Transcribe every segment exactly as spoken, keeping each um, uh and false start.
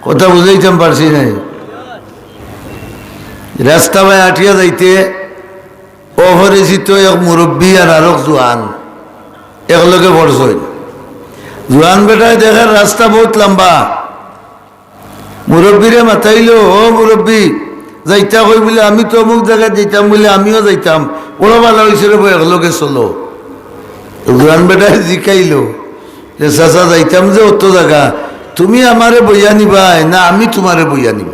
কথা বুঝাইতাম পারছি নাই। রাস্তা বায় আটিয়া যাইতে অপরিচিত এক মুরব্বি আর আরক জোয়ান একলগে পড়ছইন। জোয়ান বেটায় দেখের রাস্তা বউত লাম্বা। মুরব্বিরে মাতাইলো, "ও মুরব্বি, যাইতা কই?" বুলে, "আমি তো অমুক জাগাত যাইতাম।" বুলে, "আমিও যাইতাম।" "বড় ভালা অইছে রে বা, একলগে চলো।" জোয়ান বেটায় জিকাইলো, যে, "চাচা, যাইতাম যে অত জাগা, তুমি আমারে বইয়া নিবায় না আমি তুমারে বইয়া নিমু?"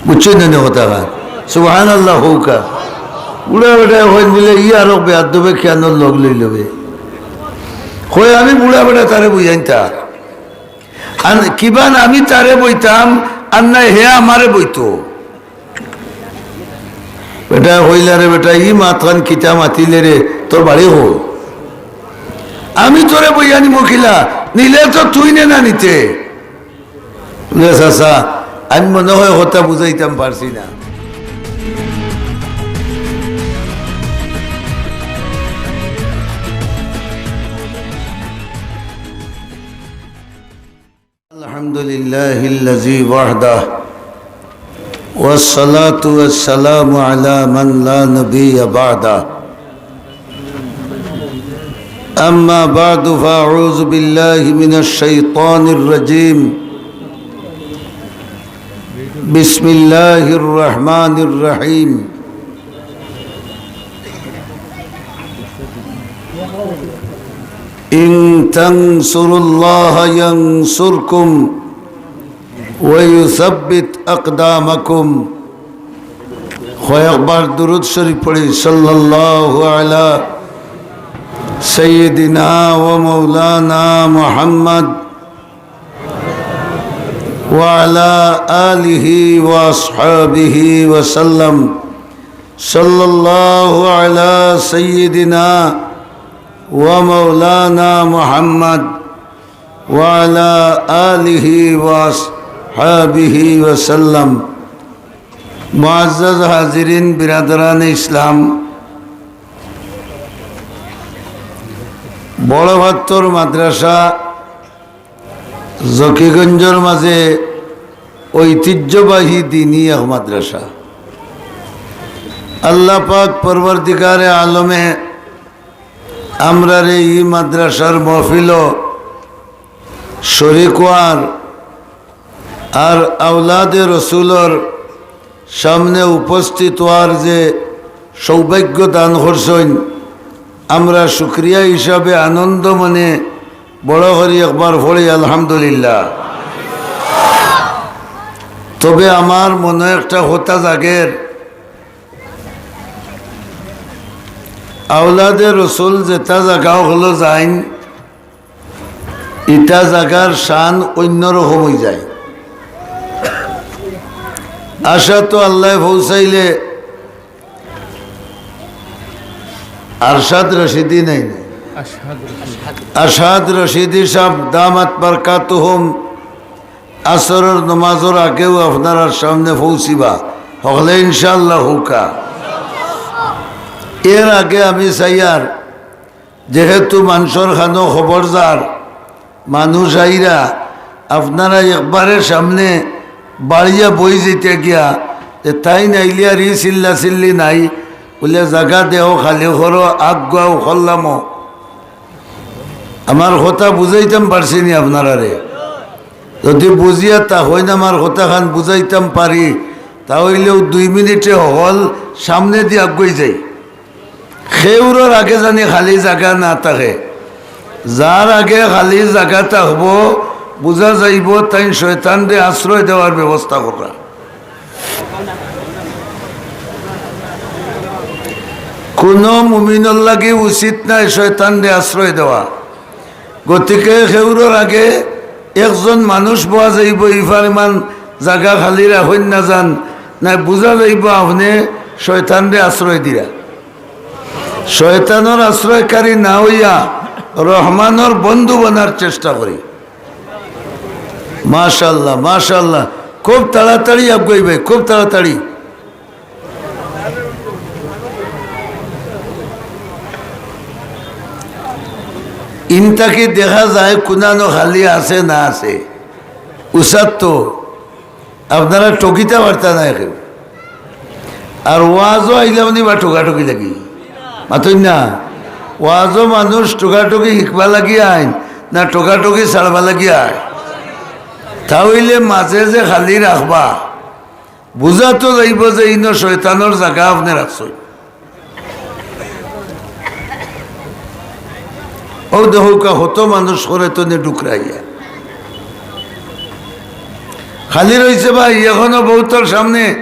বুঝছইন নি কথা খান? সুবহানাল্লাহ কউক্কা। বুড়া বেটায় কইন বুলে, "ই আরো বেয়াদবে খিয়ানোর লগ লইলো বে।" কয়, "আমি বুড়া বেটা, তারে বইয়া নিতা। আর কিবান আমি তারে বইতাম, আর না হে আমারে বইতো।" বেটায় কইলা, "রে বেটা, ই মাতখান কিতা মাতিলে রে, তোর বাড়ি কই? আমি তোরে বইয়া নিমু কিলা, নিলে তো তুই নে না নিতে।" বুলে, "চাচা, আমি মনে হয় কথা বুঝাইতাম পারছি না।" الحمد لله الذي وحده، والصلاة والسلام على من لا نبي بعده. أما بعد، فأعوذ بالله من الشيطان الرجيم. بسم الله الرحمن الرحيم. إن تنصروا الله ينصركم ويثبت أقدامكم. কয়েকবার দুরূদ শরীফ পড়ি, সাল্লাল্লাহু আলা সাইয়্যিদিনা ওয়া মাওলানা মুহাম্মদ وعلى آله وأصحابه وسلم. صلى الله على سيدنا ومولانا محمد وعلى آله وأصحابه وسلم. মুআজ্জাজ হাজিরিন, বিরাদরানে ইসলাম, বড় ভাত্তর মাদ্রাসা জকিগঞ্জর মাঝে ঐতিহ্যবাহী দিনি এক মাদ্রাসা। আল্লাহ পাক পরওয়ারদিগারে আলমে আমরারে ই মাদ্রাসার মহফিলো শরিক অওয়ার আর আওলাদে রসুলর সামনে উপস্থিত অওয়ার যে সৌভাগ্য দান করছইন, আমরা শুকরিয়া হিসাবে আনন্দ মনে বড় করি একবার পড়ি আলহামদুলিল্লাহ। তবে আমার মনো একটা কথা জাগের, আওলাদে রসুল যেটা জাগা অকলো যাইন, ইটা জাগার শান অইন্যরকম অইযায়। আশা তো আল্লায় পৌঁছাইলে আরশাদ রশিদি নাই নি? আশহাদ রশিদি সাব দামাত বারকাতুহুম আসরর নমাজর আগেউ আপনারার সামনে পৌঁছিবা, হকলে ইনশাআল্লাহ কউক্কা। এর আগে আমি চাইয়ার যেহেতু মানষর কানো খবর যার, মানুষ আইরা, আপনারা একবারে সামনে বাড়িয়া বই যাইতা গিয়া, যে তাইন আইলে আর ই চিল্লা চিল্লি নাই, বুলে জাগা দেও, খালি করো, আগুয়াও করলামও। আমার কথা বুঝাইতাম পারছি নি আপনারারে? যদি বুঝিয়া থাকইন আমার কথাখান বুঝাইতাম পারি, তা অইলেউ দুই মিনিটে হকল সামনেদি আগুয়াই যাই। কেউরর আগে জানি খালি জাগা না থাকে। যার আগে খালি জাগা থাকবো, বুঝা যাইবো তাইন শয়তানরে আশ্রয় দেওয়ার ব্যবস্থা কররা। কুনু মুমিনর লাগি উচিত নায় শয়তানরে আশ্রয় দেওয়া। গতিকে কেউরর আগে একজন মানুষ বওয়া যাইবো, ই পরিমাণ জাগা খালি রাখইন না যান, নায় বুঝা যাইবো আপনে শয়তানরে আশ্রয় দিরা। শয়তানর আশ্রয়কারী না অইয়া রহমানর বন্ধু বনার চেষ্টা করি। মাশাআল্লাহ, মাশাআল্লাহ, খুব তাড়াতাড়ি আগুয়াইবায়, খুব তাড়াতাড়ি। ইন থাকি দেখা যায় কুনানো খালি আছে না আছে। উসাত তো আপনারা ঠকিতা পারতা না কেউ। আর ওয়াজও আইলাম নি বা ঠকাঠকি লাগি? মাতইন না। ওয়াজও মানুষ ঠকাঠকি হিকবা লাগি আইন, না ঠকাঠকি ছাড়বা লাগি আইন? তা অইলে মাঝে যে খালি রাখবা, বুঝা তো যাইব যে ইনো শয়তানর জাগা আপনে রাখছইন। অউ দেখউক্কা, কত মানুষ করে তো নে ডুকরাইয়া। খালি রইছে ভাই, এখনো বউতর সামনে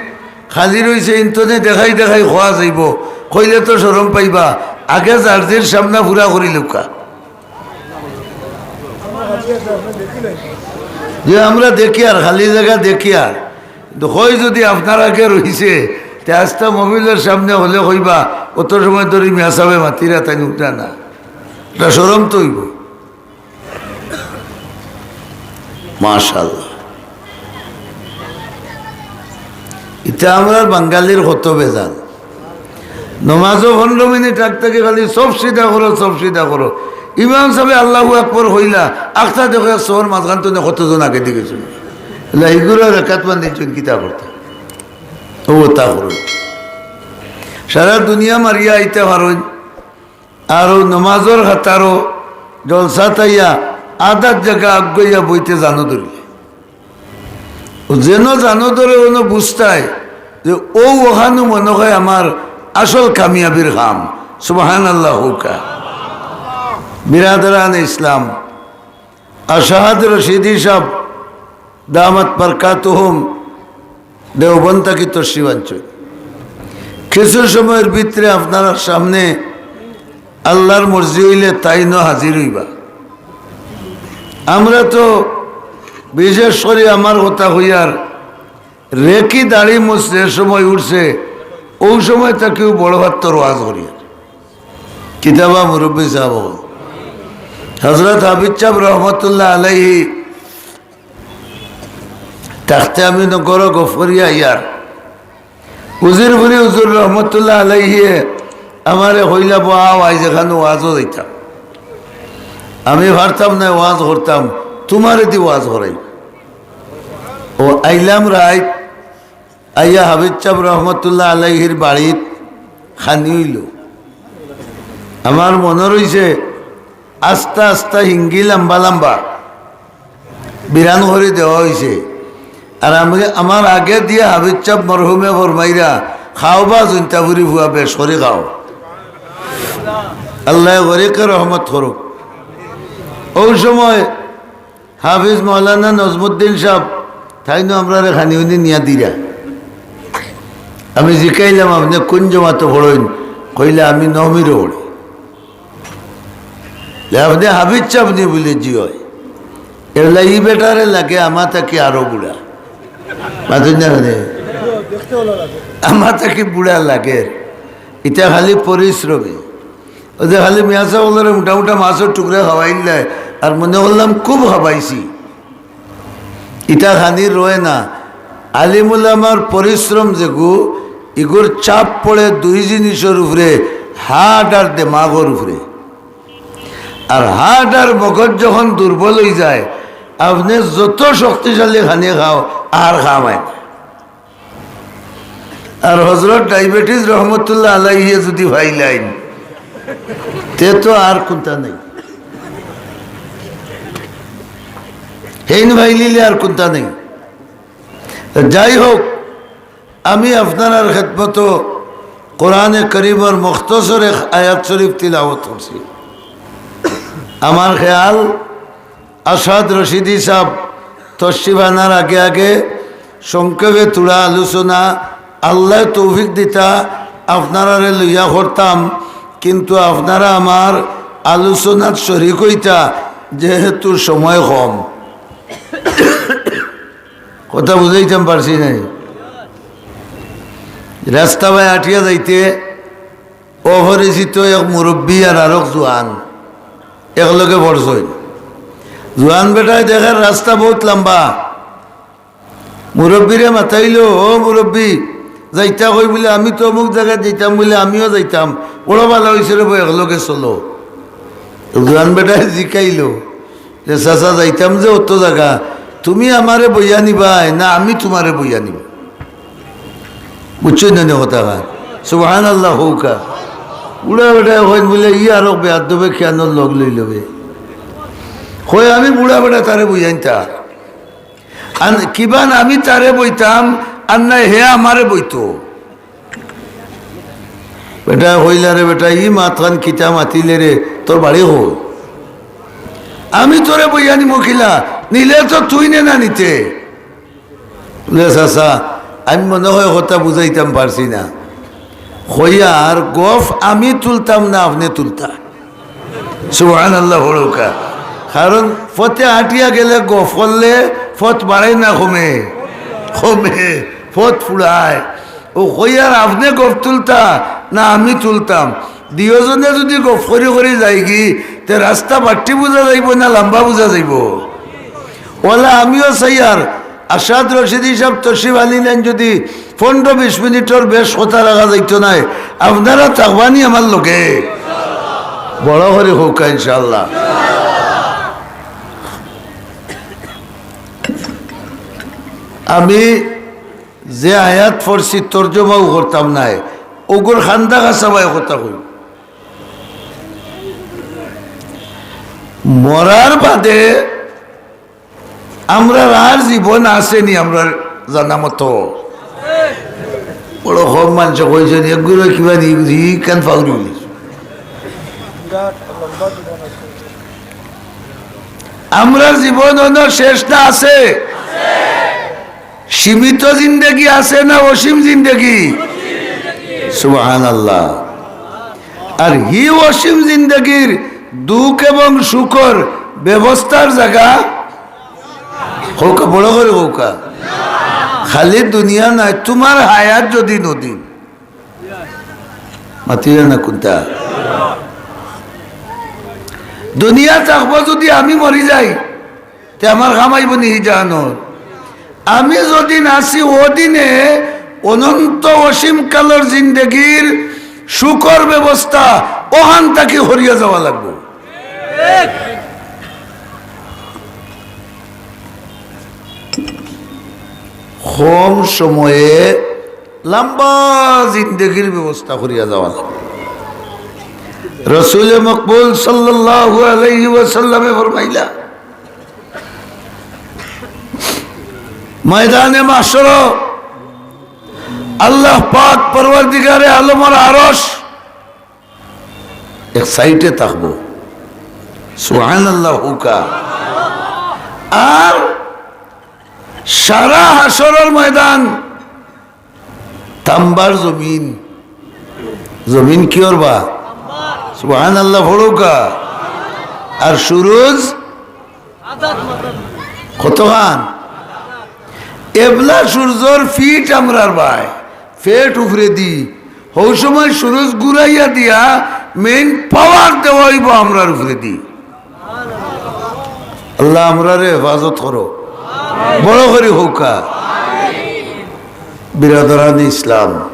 খালি রইছে, ইন্তনে দেখাই দেখাই কওয়া যাইব। কইলে তো শরম পাইবা, আগে যার যের সামনা পুরা করি লউক্কা। যে আমরা দেখিয়ার, খালি জাগা দেখিয়ার, কিন্তু কই যদি আপনার আগে রইছে, তে আস্তা মোবিলর সামনে হলে কইবা, "অত সময় ধরি মিয়া সাবে মাতিরা, তাইন উঠরা না।" এটা শরম তো অইব। মাশাআল্লাহ। ইটা আমরার বাঙালির কত বেজাল। নমাজও পনেরো মিনিট আগ থাকি খালি সব সিধা করো, সব সিধা করো। ইমাম সাবে আল্লাহু আকবর কইলা, আখতা দেখো এক শহর মাঝখান তো কতজন আগে দিকে ছিল। ইগুলো রেখাত বান্ধিছইন কিতা করতা? ও তা করো। সারা দুনিয়া মারিয়া আইতা পারইন। আর অউ নমাজর কাতারো জলসাত আইয়া আধার জাগা আগুয়াইয়া বইতে জানো ধরিলে। ও যেন জানো ধরে, অনো বুঝতায় যে অউ অখানউ মনো অয় আমার আসল কামিয়াবির কাম। সুবহানাল্লাহ কউক্কা। বিরাদরানে ইসলাম, আসাদ রশিদি সাব দামাত বারকাতুহুম দেওবন্দ থাকি তশরিফ আনছইন। কিছু সময়র ভিতরে আপনারার সামনে আল্লাহর মর্জি অইলে তাইনও হাজির অইবা। আমরা তো বিশেষ করি আমার কথা কইয়ার, রেকি দাড়ি মুছ যে সময় উঠছে, অউ সময় থাকিউ বড় ভাত্তর ওয়াজ করিয়ার। কিতাবা মুরব্বী সাব অকল। হজরত হাফিজ সাব রহমতুল্লাহ আলাইহি থাকতে আমি নগরো গফ করিয়া আইয়ার। উজিরপুরি হুজুর রহমতুল্লাহ আলাইহিয়ে আমারে কইলা, "বা আও, আইজ এখানো ওয়াজও যাইতাম।" আমি পারতাম না ওয়াজ করতাম, তুমারে দি ওয়াজ করাই। ও আইলাম রাইত, আইয়া হাফিজ সাব রহমতুল্লাহ আলাইহির বাড়িত খানি অইলো। আমার মনো রইছে, আস্তা আস্তা হিঙ্গি লাম্বা লাম্বা বিরান করি দেওয়া অইছে। আর আমি, আমার আগে দিয়া হাফিজ সাব মরহুমে ফরমাইরা, "খাও বা জৈন্তাপুরি ফুয়া, বেশ করি খাও।" আল্লায় গরিকে রহমত করুক। অউ সময় হাফিজ মাওলানা নজমুদ্দিন সাব তাইনও আমরারে খানি উনি নিয়া দিরা। আমি জিকাইলাম, "আপনে কুন জমাতো পড়ইন?" কইলা, "আমি নমিরো পড়ি।" লে, "আপনে হাফিজ সাব নি?" বুলে, "জি অয়।" এরলা ই বেটারে লাগে আমা থাকি আরো বুড়া। মাতইন না মানে? আমা থাকি বুড়া লাগের। ইটা খালি পরিশ্রমী। অউ যে খালি মিয়া সাব অকলরে মুটা মুটা মাছর টুকরা খাওয়াইলাই, আর মনে করলাম খুব খাবাইছি। ইটা খানি রয় না। আলিম উলামার পরিশ্রম যেগু, ইগুর চাপ পড়ে দুই জিনিসর উপরে, হার্ট আর দেমাগর উপরে। আর হার্ট আর মগজ যখন দুর্বল অইযায়, আপনে যত শক্তিশালী খানি খাও, আর কাম অয় না। আর হজরত ডায়াবেটিস রহমতুল্লাহ আলাইহি যদি পাইলাইন, তে তো আর কুন্তা নাই। হেইন পাইলিলে আর কুন্তা নাই। তো যাই হোক, আমি আপনারার খেদমতো কোরআনে করিমর মুখতসর এক আয়াত শরীফ তিলাওয়াত করছি। আমার খেয়াল আসাদ রশিদি সাব তশরিফ আনার আগে আগে সংক্ষেপে থুড়া আলোচনা, আল্লায় তৌফিক দিতা আপনারারে লইয়া করতাম, কিন্তু আপনারা আমার আলোচনাত শরিক অইতা, যেহেতু সময় কম। কথা বুঝাইতাম পারছি নাই? রাস্তা বায় আটিয়া যাইতে অপরিচিত এক মুরব্বি আর আরক জোয়ান একলগে পড়ছইন। জোয়ান বেটায় দেখের রাস্তা বউত লাম্বা। মুরব্বিরে মাতাইলো, "ও মুরব্বি, যাইতা কই?" বুলে, "আমি তো অমুক জাগাত যাইতাম।" বুলে, "আমিও যাইতাম।" "বড় ভালা অইছে রে বা, একলগে চলো।" জোয়ান বেটায় জিকাইলো যে, "চাচা, যাইতাম যে অত জাগা, তুমি আমারে বইয়া নিবায় না আমি তুমারে বইয়া নিব? বুঝছো না নি কথাখান? সুবহানাল্লাহ কউক্কা। বুড়া বেটায় কইন বুলে, "ই আরো বেয়াদবে খিয়ানোর লগ লইলো বে।" কয়, "আমি বুড়া বেটা, তারে বইয়া নিতা।" আন-, কিবান আমি তারে বইতাম, আর না হে আমারে বইতো। বেটায় কইলা, "রে বেটা, ই মাতখান কিতা মাতিলে রে, তোর বাড়ি কই? আমি তোরে বইয়া নিমু কিলা, নিলে তো তুই নে না নিতে।" বুলে, "চাচা, আমি মনে হয় কথা বুঝাইতাম পারছি না। কইয়ার গফ আমি তুলতাম না আপনে তুলতা?" সুবহানাল্লাহ কউক্কা। কারণ পথে আটিয়া গেলে গফ করলে পথ বাড়ে না কমে? কমে, পথ ফুরায়। অউ কইয়ার আপনে গফ তুলতা না আমি তুলতাম? দুইওজনে যুদি গফ করি করি যাইগি, তে রাস্তা বাট্টি বুঝা যাইবো না লাম্বা বুঝা যাইবো? অলা আমিও চাইয়ার আসাদ রশিদি সাব তশরিফ আনিলাইন, যুদি পনরো বিশ মিনিটর বেশ কথা রাখা যাইতো নায়, আপনারা থাকবা নি আমার লগে? বড় করি কউক্কা ইনশাআল্লাহ। আমি যে আয়াত পড়ছি তর্জমাও করতাম নায়, অগুর খান্দা কাছাবায় কথা কই। মরার বাদে আমরার আর জীবন আছে নি? আমরার জানা মতো বড় কম মানষে কইছইন, এগুলো কিবা নি, ই কান ফাউরি উলি। আমরার জীবন অনো শেষ না আছে? সীমিত জিন্দেগি আছে না অসীম জিন্দেগি? সুবহানাল্লাহ। আর হি অসীম জিন্দেগির দুঃখ এবং সুখর ব্যবস্থার জাগা কউক্কা, বড় করি কউক্কা। খালি দুনিয়া নায়, তুমার হায়াত যুদি নদিন। মাতিরা না কুনতা? দুনিয়া থাকবো যুদি আমি মরি যাই, তে আমার কামাইবো নি জানো? আমি যুদিন আছি অদিনে অনন্ত অসীম কালর জিন্দেগির সুখর ব্যবস্থা অখান থাকি হরিয়া যাওয়া লাগবো। কম সময়ে লম্বা জিন্দেগির ব্যবস্থা করিয়া যাওয়া লাগবো। রসুলে মকবুল সাল্লাল্লাহু আলাইহি ওয়াসাল্লামে ফরমাইলা, ময়দানে মাহশর আল্লাহ পাক পরওয়ারদিগারে আলমর আরশ এক সাইডে থাকবো। সুবহানাল্লাহ কউক্কা। আর সারা হাশরর ময়দান তাম্বার জমিন। জমিন কিওর বা? সুবহানাল্লাহ পড়উক্কা। আর সুরুজ কতখান? এবলা সূর্যর ফিট আমরার বায়, ফেট উপরেদি। হউ সময় সুরুজ ঘুরাইয়া দিয়া মেইন পাওয়ার দেওয়া অইবো আমরার উপরেদি। আল্লাহ আমরারে হেফাজত করো, বড় করি কউক্কা। বিরাদরান ইসলাম,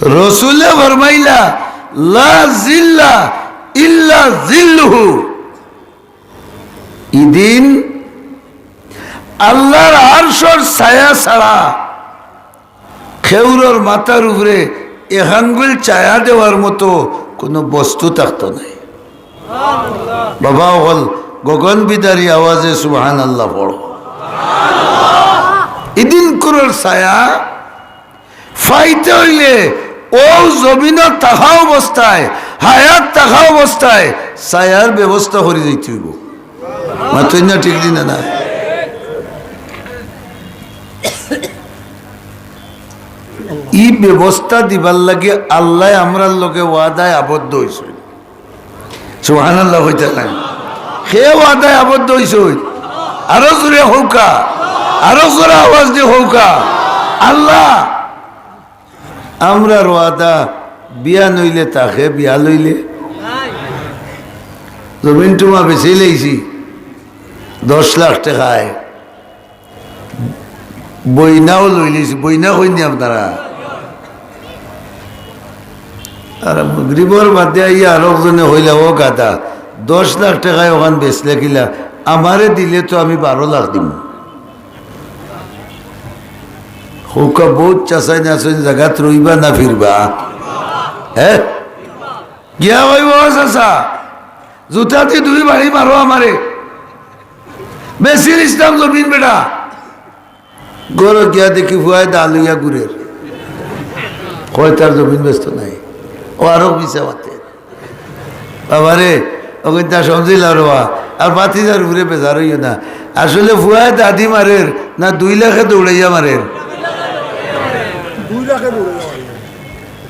রসুলে ফরমাইলা, "লা জিল্লা ইল্লা জিল্লুহু।" ইদিন আল্লাহর আরশর ছায়া ছাড়া কেউরর মাথার উপরে এক আঙ্গুল ছায়া দেওয়ার মতো কুনু বস্তু থাকতো নায়। বাবা অকল, গগন বিদারী আওয়াজে সুবহানাল্লাহ পড়ো। ইদিন কুরর ছায়া পাইতে অইলে অউ জমিনো থাকা অবস্থায়, হায়াত থাকা অবস্থায় ছায়ার ব্যবস্থা করি যাইতে অইবো। মাতইন না, ঠিক নি না? ই ব্যবস্থা দিবার লাগি আল্লায় আমরার লগে ওয়াদায় আবদ্ধ অইছইন। সুবহানাল্লাহ কইতা নায়? হে ওয়াদায় আবদ্ধ অইছইন। আরো জোরে কউক্কা, আরো জোরে আওয়াজ দি কউক্কা। আল্লাহ, আমরার ওয়াদা বিয়া নইলে থাকে, বিয়া লইলে জমিন টুমা বেচিলাইছি দশ লাখ টেকায়। বইনাও লইলিছি, বইনা কইন নি আপনারা? আর মাগরিবর বাদে আইয়া আরক জনে কইলা, "ও গাধা, দশ লাখ টেকায় অখান বেচলে কিলা?" আমারে দিলে তো আমি বারো লাখ দিমু। কউক্কা, বউত চাচাইন আছইন, জাগাত রইবা না ফিরবা? হে, গিয়া কইবো, "ও চাচা, জুতাদি দুই বাড়ি মারো আমারে, বেচিলিছলাম জমিন বেটা।" ঘরো গিয়া দেখি ফুয়ায় দা লইয়া ঘুরের। কয়, "তার জমিন বেচতো নায়।" ও আরো মিছা মাতের। বাবারে, অগুইন্তা সমঝিলাও রে বা, আর ভাতিজার উপরে বেজার অইও না। আসলে ফুয়ায় দাদি মারের না দুই লাখে দৌড়াইয়া মারের?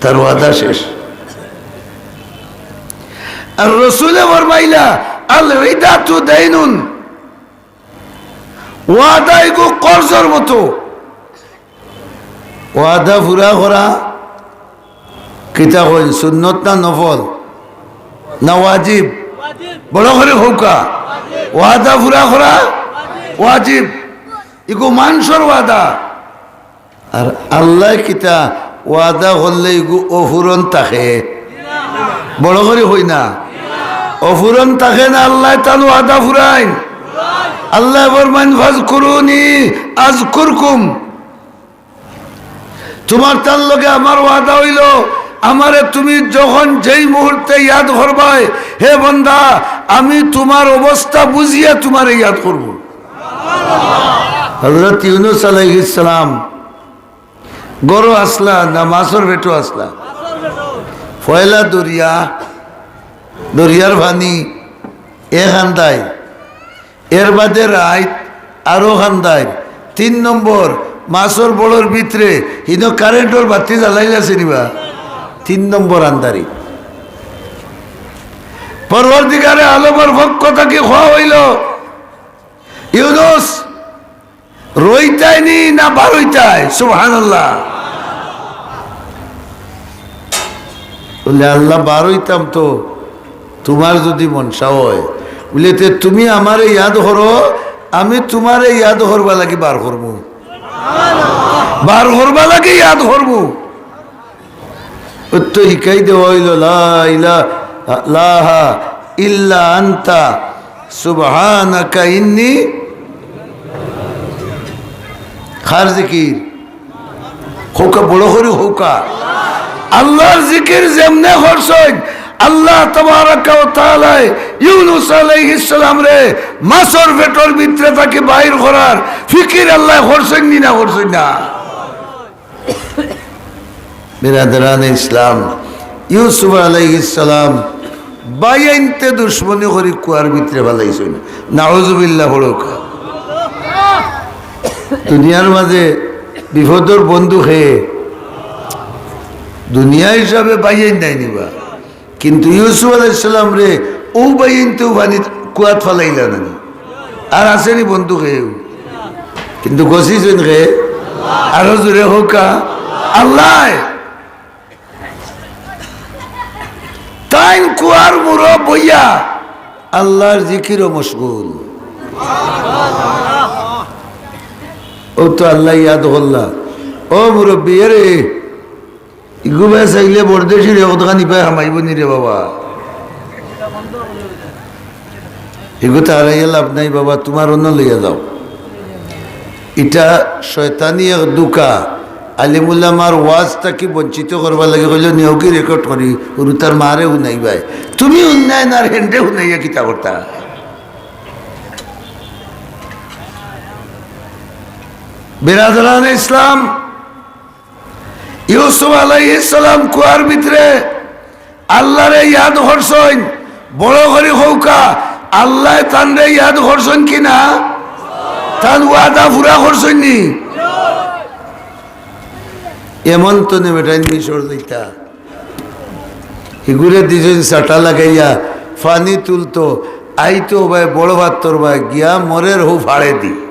তার ওয়াদা শেষ। আর রসুলে ফরমাইলা, "আল ইদাতু দাইনুন।" ওয়াদা ইগু কর্জর মতো। ওয়াদা পুরা করা কিতা কইন, সুন্নত না নফল না ওয়াজিব? বড় করি কউক্কা। ওয়াদা পুরা করা ওয়াজিব। ইগু মানষর ওয়াদা। আর আল্লায় কিতা ওয়াদা করলে ইগু অফুরন থাকে? বড় করি কই না, অফুরন থাকে না। আল্লায় তান ওয়াদা ফুরাইন। আল্লায় ফরমাইন, "ফাজকুরুনি আজকুরকুম।" তুমার তান লগে আমার ওয়াদা অইলো, আমারে তুমি যখন যেই মুহূর্তে ইয়াদ করবায়, হে বন্দা, আমি তুমার অবস্থা বুঝিয়া তুমারে ইয়াদ করমু। হযরত ইউনুস আলাইহিস সালাম ঘরো আছলা না মাছর পেটো আছলা? পয়লা দরিয়া, দরিয়ার পানি এক আন্দাইর, এর বাদে রাইত আরো আন্দাইর, তিন নম্বর মাছর বড়র ভিতরে, হিনো কারেন্টর বাতি জ্বালাইল আছে নিবা, তিন নম্বর আন্দারি। পরওয়ারদিগারে আলমর পক্ষ থাকি কওয়া অইলো, ইউনুস, রইতায় নি না বারইতায়? সুবহানাল্লাহ। বলে, "আল্লাহ, বারইতাম তো, তুমার যুদি মনশা অয়।" বলে, "তে তুমি আমারে ইয়াদ করো, আমি তুমারে ইয়াদ করবার লাগি বার করমু, বার করবার লাগি ইয়াদ করমু।" অউ তো হিকাই দেওয়া অইলো, "লা ইলাহা ইল্লা আনতা সুবহানাকা ইন্নী।" কার জিকির? কউক্কা, বড় করি কউক্কা। আল্লার জিকির যেমনে করছইন, আল্লাহ তাবারাকা ওয়া তাআলায় ইউনুস আলাইহিস সালামরে মাছর পেটর ভিতরে থাকি বাইর করার ফিকির আল্লায় করছইন নি না করছইন না? বেরাদরানে ইসলাম, ইউসুফ আলাইহিস সালাম ভাইয়াইন্তে দুশমনি করি কুয়ার ভিতরে ফালাইছইন। নাউজুবিল্লাহ পড়উক্কা। দুনিয়ার মাঝে বিপদর বন্ধু কে? দুনিয়া হিসাবে ভাইয়াইন নায় নিবা। কিন্তু ইউসুফ আলাইহিস সালামরে অউ ভাইয়াইন্তেউ পানিত কুয়াত ফালাইলা না নি? আর আছে নি বন্ধু কেউ? কিন্তু গছিছইন কে? আরো জোরে কউক্কা, আল্লায়। তাইন কুয়ার মুড়ো বইয়া আল্লার জিকিরো মশগুল। অউ তো আল্লায় ইয়াদ করলা, "ও মুরব্বি, এরে, ইগু বায় চাইলে বরদেশিরে কতখানি পায় হামাইবো নি রে বাবা। ইগু তো হারাইয়া লাভ নাই বাবা, তুমার অনো লইয়া যাও।" ইটা শয়তানি এক ধুকা। আলিম উলামার ওয়াজ থাকি বঞ্চিত করবার লাগি কইলো, "নিয়কি রেকর্ড করি, হুরুতার মারে হুনাইবায়।" তুমি হুননায় না, আর হেনরে হুনাইয়া কিতা করতা? বেরাদরানে ইসলাম, ইউসুফ আলাইহিস সালাম কুয়ার ভিতরে আল্লারে ইয়াদ করছইন, বড় করি কউক্কা, আল্লায় তানরে ইয়াদ করছইন কি না? তান ওয়াদা পুরা করছইন নি? এমন তো নে বেটাইন মিশর যাইতা। হিগুরে দিছইন চাটা লাগাইয়া, পানি তুলতো, আইতো বায় বড় পাত্তর বায়, গিয়া মরের হউ ফাড়েদি।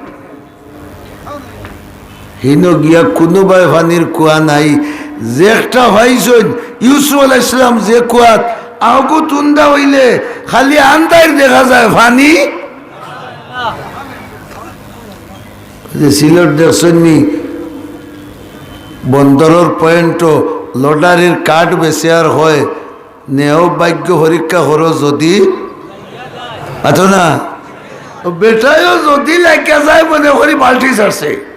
হিনো গিয়া কুনুবায় পানির কুয়া নাই, যে একটা পাইছইন, ইউসুফ আলাইহিস সালাম যে কুয়াত আগু তুন্দা অইলে খালি আন্দাইর দেখা যায়, পানি। যে সিলেট দেখছইন নি, বন্দরর পয়েন্টো লটারির কার্ড বেচে আর কয়, নেও ভাগ্য পরীক্ষা করো যদি, আতো না? বেটায়ও যদি লাগিয়া যায়, মনে করি বালটি ছাড়ছে।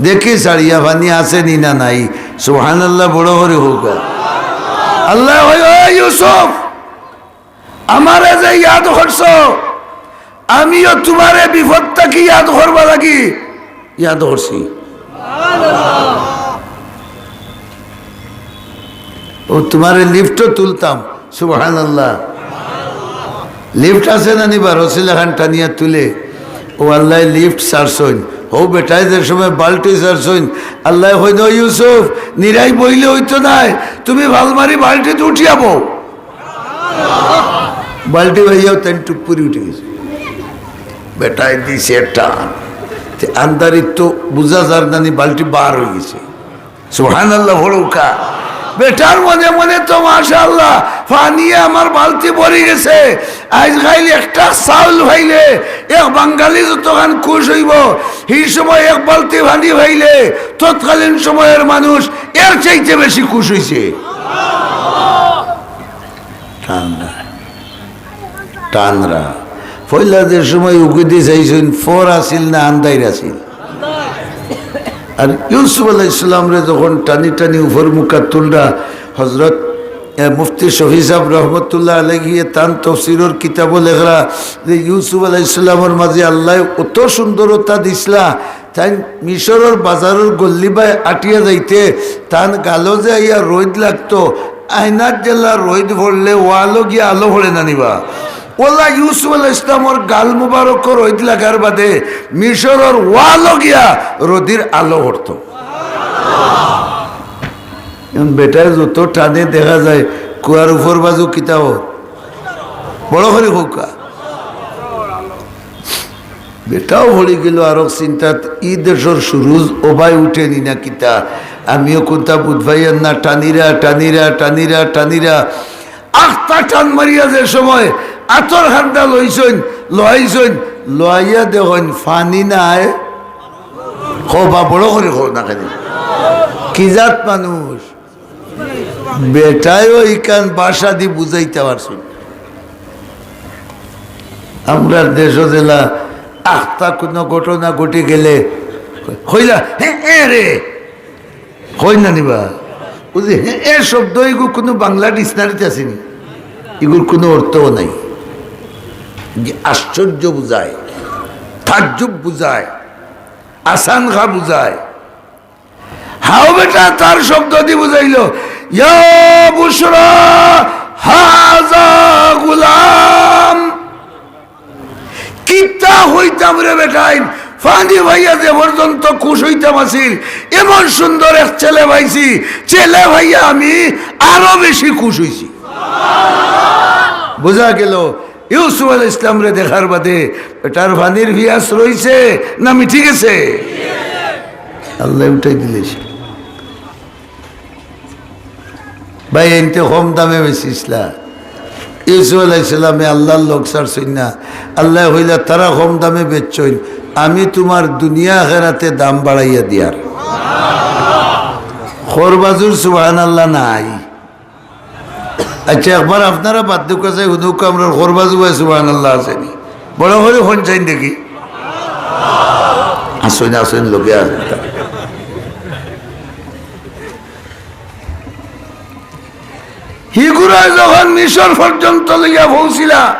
দেখি ছাড়িয়া পানি আছে নি না নাই? সুবহানাল্লাহ, বড় করি কউক্কা। আল্লায় কয়, "ও ইউসুফ, আমারে যে ইয়াদ করছো, আমিও তুমারে বিপদ থাকি ইয়াদ করবার লাগি ইয়াদ করছি।" ও তুমারে লিফটো তুলতাম, সুবহানাল্লাহ। লিফট আছে না নি বা, রশি লাখান টানিয়া তুলে। ও আল্লায় লিফট ছাড়ছইন। ও বেটায় যে সময় বালটি ছাড়ছইন, আল্লায় কইন, "ও ইউসুফ, নিরাই বইলে অইতো নায়, তুমি ফাল মারি বালটিত উঠিয়া বও।" বালটি ভাইয়াও তাইন টুপ করি উঠি গেছে। বেটায় দিছে টান। তে আন্দারিত তো বুঝা যার না নি বালটি বার অই গেছে। সুবহানাল্লাহ, পড়উক্কা। বেটার মনে মনে তো মাশাআল্লাহ, পানিয়ে আমার বালতি ভরি গেছে। আইজ কাইল একটা চাউল পাইলে এক বাঙালি যতখান খুশ অইবো, সেই সময় এক বালতি পানি পাইলে তৎকালীন সময়র মানুষ এর চাইতে বেশি খুশ অইছে। টানরা, টানরা। পয়লা যে সময় উগুদি চাইছইন, ফর আছিল না আন্দাইর আছিল? আর ইউসুফ আলাইহিস সালামরে যখন টানি টানি উপর মুখা তুলরা, হযরত, এ, মুফতি শফি সাহেব রহমতুল্লাহ আলাইহি তান তফসিরর কিতাবো লেখরা যে ইউসুফ আলাইহিস সালামর মাঝে আল্লায় অত সুন্দরতা দিছলা, তাইন মিশরর বাজারর গল্লি বায় আটিয়া যাইতে তান গালো যে আইয়া রইদ লাগতো, আয়নাত যেলা রইদ পড়লে ওয়ালো গিয়া আলো পড়ে না নি বা? ওলা ইউসুফ আলাইহিস সালামর গাল মুবারকো রইদ লাগার বাদে মিশরর ওয়ালো গিয়া রইদর আলো পড়তো। এখন বেটায় যত টানে দেখা যায় কুয়ার উপর বাজু কিতা অর, বড় করি কউক্কা। বেটাও পড়ি গেল আরক চিন্তাত, ই দেশর সুরুজ ওবায় উঠে নি না কিতা? আমিও কুন্তা বুঝ পাইয়ার না, টানিরা, টানিরা, টানিরা, টানিরা। আখতা টান মারিয়া যে সময় আতর খান্দা লইছইন, লইছইন, লইয়া দেখইন পানি নাই। কও বা, বড় করি কও না কেনে? কি জাত মানুষ? বেটায়ও ইখান ভাষা দি বুঝাইতা পারছইন না। আমরার দেশো যেলা আখতা কুনু ঘটনা ঘটি গেলে কইলা, "হে, এ রে।" কইন না নি বা? বুঝি, হে, এ শব্দ ইগু কুনু বাংলা ডিকশনারিত আছে নি? ইগুর কুনু অর্থও নাই। যে আশ্চর্য বুঝায়, তাজ্জুব বুঝায়, আশঙ্কা বুঝায়। হাও বেটা, তার শব্দ দি বুঝাইল, "ইয়া বুশরা হাযা গুলাম।" কিতা কইতাম রে বেটাইন, পানি পাইয়া যে পর্যন্ত খুশ অইতাম আছিল, এমন সুন্দর এক ছেলে পাইছি, ছেলে পাইয়া আমি আরো বেশি খুশ অইছি। বুঝা গেল, ইউসুফ আলাইহিস সালামরে দেখার বাদে বেটার পানির পিয়াস রইছে না মিটি গেছে? আল্লায় উঠাই দিলে সে। ভাই, এনতে কম দামে বেচিছলা। ইউসুফ আলাইহিস সালামে আল্লার লগ ছাড়ছইন না। আল্লায় কইলা, "তারা কম দামে বেচছইন, আমি তুমার দুনিয়া আখেরাতে দাম বাড়াইয়া দিয়ার।" খরবাজুর সুবহানাল্লাহ নাই। আচ্ছা, একবার আপনারা বাদ দেউক্কা চাই, হুনুক্কা আমরার খরবাজু ভাই সুবহানাল্লাহ আছে নি? বড় করি কইন চাইন দেখি। আসইন, আসইন, লগে আসইন। হিগুরা যখন মিশর পর্যন্ত লইয়া পৌঁছিলা,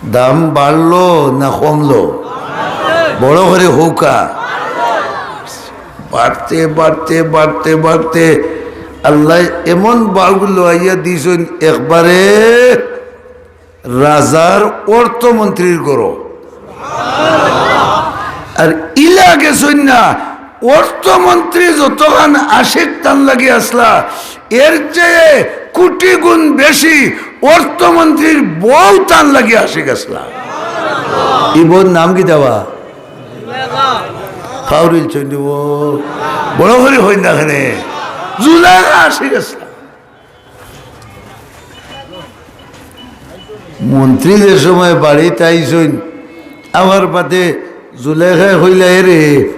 দাম বাড়লো না কমলো? বড় করি কউক্কা। বাড়তে, বাড়তে, বাড়তে, বাড়তে আল্লায় এমন বাউগ লওয়াইয়া দিছইন, একবারে রাজার অর্থমন্ত্রীর ঘরো। আর ইলা গেছইন না, অর্থমন্ত্রী যতখান আশিক তান লাগি আছলা, এর চেয়ে কোটি গুণ বেশি অর্থমন্ত্রীর বউ তান লাগি আশিক আছলা। ই বউর নাম কিতা বা? ফাউরিল চন্ডী বউ। বড় করি কইন না কেনে? জুলেখা আশিক আছলা। মন্ত্রী যে সময় বাড়িত আইছইন, আবার বাদে জুলেখায় কইলা, "এরে,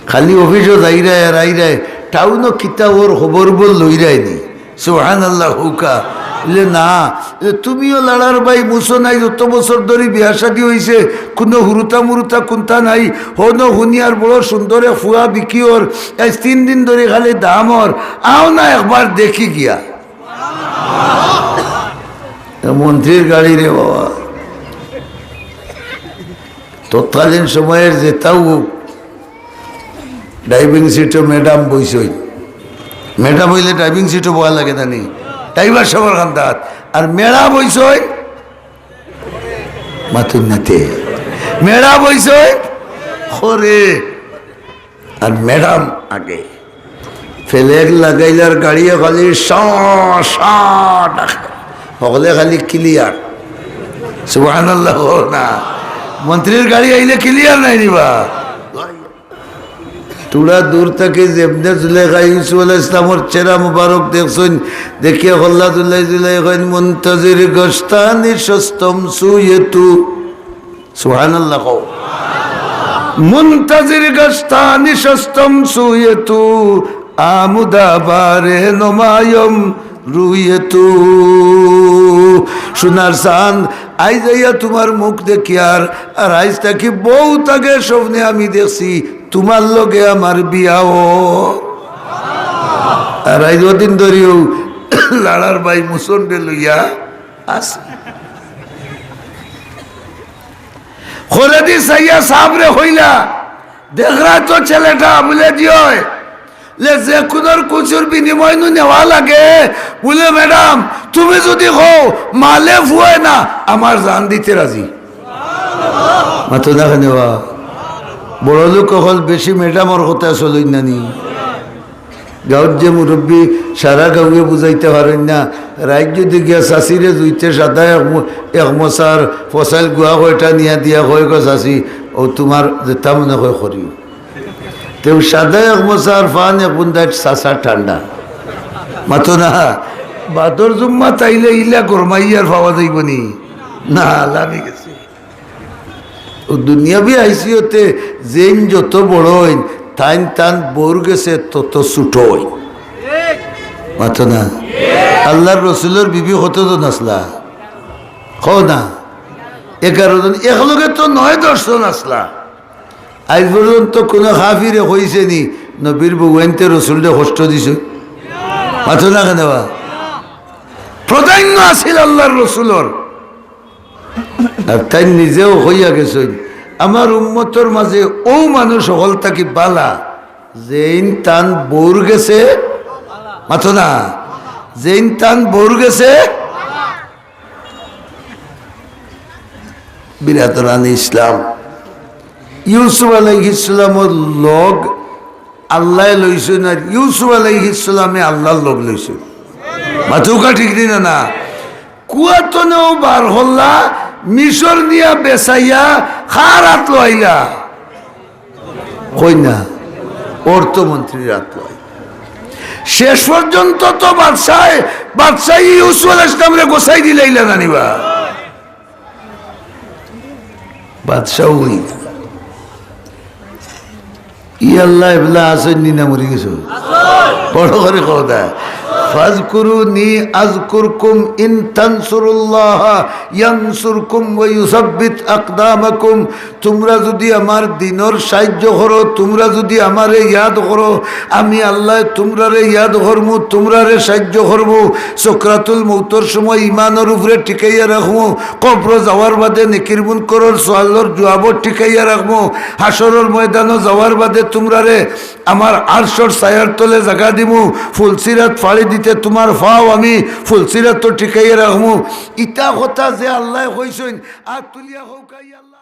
খালি অফিসো যাইরায় আর আইরায়, টাউনো কিতা অর খবর বল লইরায় নি?" সুবহানাল্লাহ কউক্কা। বুলে, "না।" বুলে, "তুমিও লাড়ার বাই মুছো নাই, যত বছর ধরি বিয়া শাদি অইছে, কুনু হুরুতা মুরুতা কুন্তা নাই, হনো হুনিয়ার বড় সুন্দর এক ফুয়া বিকিওর, আইজ তিন দিন ধরি খালি দামর, আও না একবার দেখি গিয়া।" মন্ত্রীর গাড়ি রে বাবা। তৎকালীন সময়ের যেতাউ হোক, ড্রাইভিং সিটো ম্যাডাম বইছইন। ম্যাডাম অইলে ড্রাইভিং সিটো বওয়া লাগে না নি? ড্রাইভার সাবর কান্দাত। আর মেড়া বইছইন মাতুন নাতে। মেড়া বইছইন খরে। আর ম্যাডাম আগে। ফেলেক লাগাইলার গাড়িয়ে খালি শ শ ডাকে। হকলে খালি ক্লিয়ার। সুবহানাল্লাহ কও না। মন্ত্রীর গাড়ি আইলে ক্লিয়ার নাই নি বা? তুরা দূর থাকি যেমনে জুলেখা ইউসুফ আলাইহিস সালামর চেহারা মুবারক দেখছইন, দেখিয়া কল্লা জুলাই জুলাই কইন, "মুনতাজির গস্তানি শস্তম সুয়েতু।" সুবহানাল্লাহ কও। "মুনতাজির গস্তানি শস্তম সুয়েতু, আমুদা বারে নমায়ম রুয়েতু।" সোনার চান, আইজ আইয়া তুমার মুখ দেখিয়ার, আর আইজ থাকি বউত আগে স্বপ্নে আমি দেখছি তুমার লগে আমার বিয়াও। আর আইজ অদিন ধরিও লাড়ার বাই মুসন্ডে লইয়া আছে। খরেদি চাইয়া সাবরে কইলা, "দেখরা তো ছেলেটা?" বুলে, "জি অয়।" বুলে, "যে কুনুর কুচুর বিনিময় নু নেওয়া লাগে?" বুলে, "ম্যাডাম, তুমি যুদি কও মালে ফুয়ায় না, আমার জান দিতে রাজি।" মাতো না কেনে বা? বড় লোক অকল বেশি ম্যাডামর কথা চলইন না নি? গাঁওর যে মুরব্বি সারা গাঁওয়ে বুঝাইতা পারইন না, রাইত যুদি গিয়া চাচিরে জুইতে সাদা এক মো-, এক মোচার ফসাইল গুয়া কয়টা নিয়া দিয়া কয়, "গো চাচি, অউ তুমার যেতা মনে কয় করিও।" তেউ সাদা এক মোচার পান এক বুন্দাইত চাচা ঠান্ডা। মাতো না, বাদর জুম্মাত আইলে ইলা গরমাইয়ার পাওয়া যাইবো নি? না, লামি গেছে। অউ দুনিয়াবি হাইসিয়তে যেইন যত বড় অইন, তাইন তান বউর গেছে তত ছুটো অইন। মাতো না। আল্লার রসুলর বিবি কতজন আছলা? কও না। এগারো জন, একলগে তো নয় দশ জন আছলা। আইজ পর্যন্ত কুনু কাফিরে কইছে নি, "নবীর বউয়াইন্তে রসুলরে কষ্ট দিছে"? মাতো না কেনে বা? প্রাধান্য আছিল আল্লার রসুলর। আর তাইন নিজেও কইয়া গেছইন, "আমার উম্মতর মাঝে অউ মানুষ অকল থাকি বালা, যেইন তান বউর গেছে", মাতো না, "যেইন তান বউর গেছে।" বিরাদরানে ইসলাম, ইউসুফ আলাইহিস সালামর লগ আল্লায় লইছইন, আর ইউসুফ আলাইহিস সালামে আল্লার লগ লইছইন। মাতউক্কা ঠিক নি না? না, কুয়াতনেও বার করলা, মিশর নিয়া বেচাইয়া কার আত লইলা? কই না, অর্থমন্ত্রীর আত লইলা। শেষ পর্যন্ত তো বাদশায়, বাদশায় ইউসুফ আলাইহিস সালামরে গোছাই দিলাইলা না নি বা? বাদশাহ অই। ই আল্লাহ এবলা আছইন নি না মরি গেছইন? বড় করি কও দা। "ফাজকুরুনি আযকুরকুম, ইন তানসুরুল্লাহা ইয়ানসুরকুম ওয়া ইউসাব্বিত আকদামাকুম।" তুমরা যুদি আমার দ্বীনর সাইয্য করো, তুমরা যুদি আমারে ইয়াদ করো, আমি আল্লায় তুমরারে ইয়াদ করমু, তুমরারে সাইয্য করমু। সকরাতুল মউতর সময় ইমানর উপরে টিকাইয়া রাখমু, কবরো যাওয়ার বাদে নেকির মুনকরর সওয়ালর জুয়াবো টিকাইয়া রাখমু, হাশরর ময়দানো যাওয়ার বাদে তুমরারে আমার আরশর ছায়ার তলে জাগা দিমু, ফুলসিরাত ফাড়ি দিতে তুমার ফাও আমি ফুলসিরাতো টিকাইয়া রাখমু। ইতা কথা যে আল্লায় কইছইন, আত তুলিয়া কউক্কা, ই আল্লাহ।